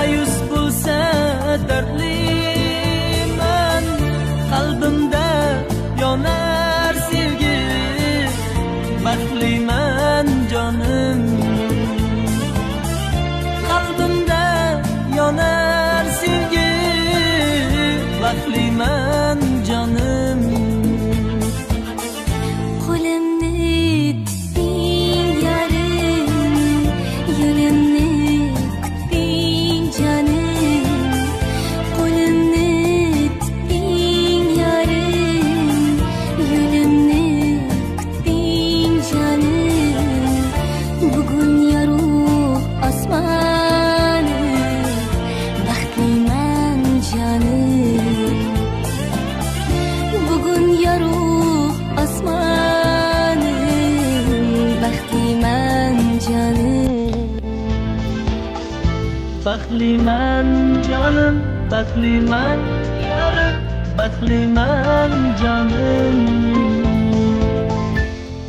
Ma'yus bo'lsa dardliman, qalbimda yonar sevgi, baxtliman jonim. Qalbimda yonar sevgi, baxtliman jonim. Qo'limni tutding yarim, yo'limni kutding jonim. Qo'limni tutding yarim, yo'limni kutding jonim. Bugun yorug' osmonim, baxtliman jonim. Bugun yorug' osmonim, baxtliman jonim. Baxtliman jonim, baxtliman yorim, baxtliman jonim.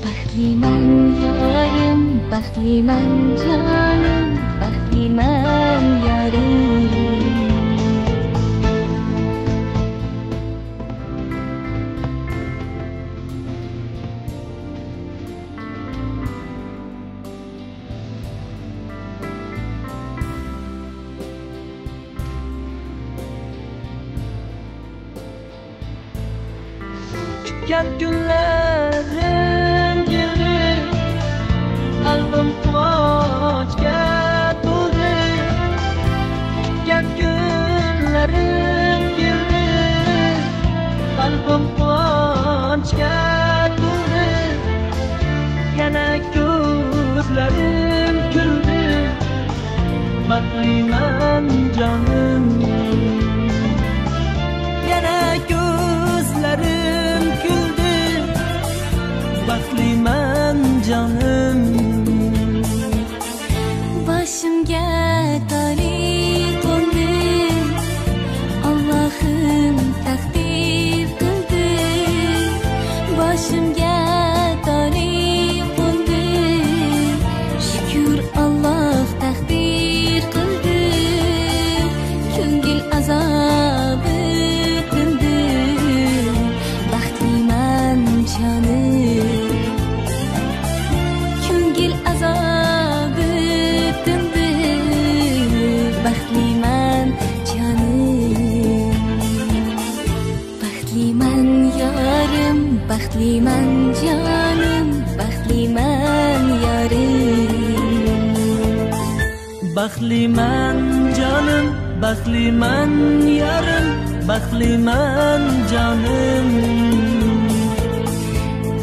Baxtliman yorim, baxtliman jonim, baxtliman yorim. Kutgan kunlarim keldi, qalbim quvonchga to'ldi. Kutgan kunlarim keldi, qalbim quvonchga to'ldi. Yana ko'zlarim kuldi, baxtliman jonim. Yana ko'zlarim kuldi, baxtliman jonim. Boshimga toli qo'ndi, Allohim taqdir qildi. Boshimga toli qo'ndi, shukr Alloh taqdir qildi. Ko'ngil azobi tindi, baxtliman jonim. Ko'ngil azobi tindi, baxtliman jonim. Baxtliman yorim, baxtliman jonim, baxtliman yorim. Baxtliman jonim, baxtliman yorim, baxtliman jonim.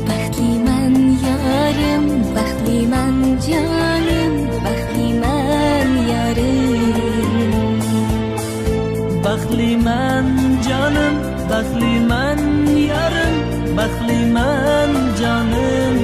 Baxtliman yorim, baxtliman jonim, baxtliman yorim. Baxtliman jonim, baxtliman yorim, baxtliman jonim.